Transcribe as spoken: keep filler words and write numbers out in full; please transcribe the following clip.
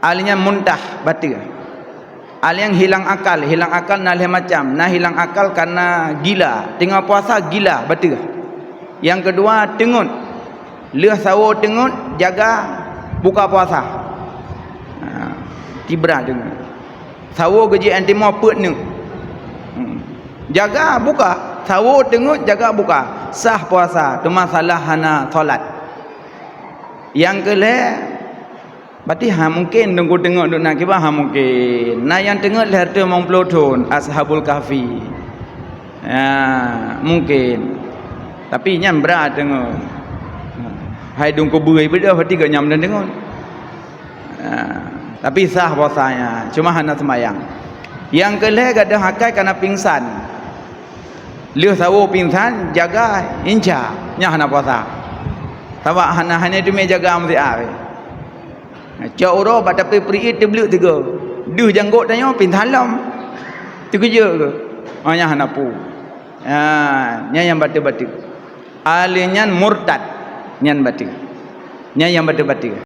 Ahli nyan muntah, bateue. Ahli nyan hilang akal, hilang akal na lhée macam. Na hilang akal karena gila. Teungoh puasa gila, bateue. Nyang keudua, teungeut. Lheueh sawo teungeut, jaga buka puasa. Ha, tibra teungeut. Sawo geujak nyang timoh peuet neuk. Hmm. Jaga buka. Sawo teungeut, jaga buka. Sah puasa, teuma salah hana salat. Nyang keu lhée, berarti ha mungken Teungku teungeut duek na kiban, ha mungken. Na nyang teungeut lhée reutôh limong ploh thon, Ashabul Kahfi. Ya, mungken. Tapi nyan brat teungeut. Hai dong kubui beudôh, berarti geuh nyan teungeut. Ha, tapi sah puasanya, cuma hana seumayang. Nyang keu lhée gadôh akai kana pingsan. Lheueh sawo pingsan, jaga inca, nyan hana puasa. Sabab hana, hana teumé jaga meusiat. Cok uroe bak tapi peurit teubleuek tiga. Deuh janggok tanyoe pingsan lom. Teukeujot keuh. Oh, nyan hana pu. Ha, nyan nyang bateue-bateue. Ahli nyan murtad. Nyan bateue. Nyan nyang bateue-bateue.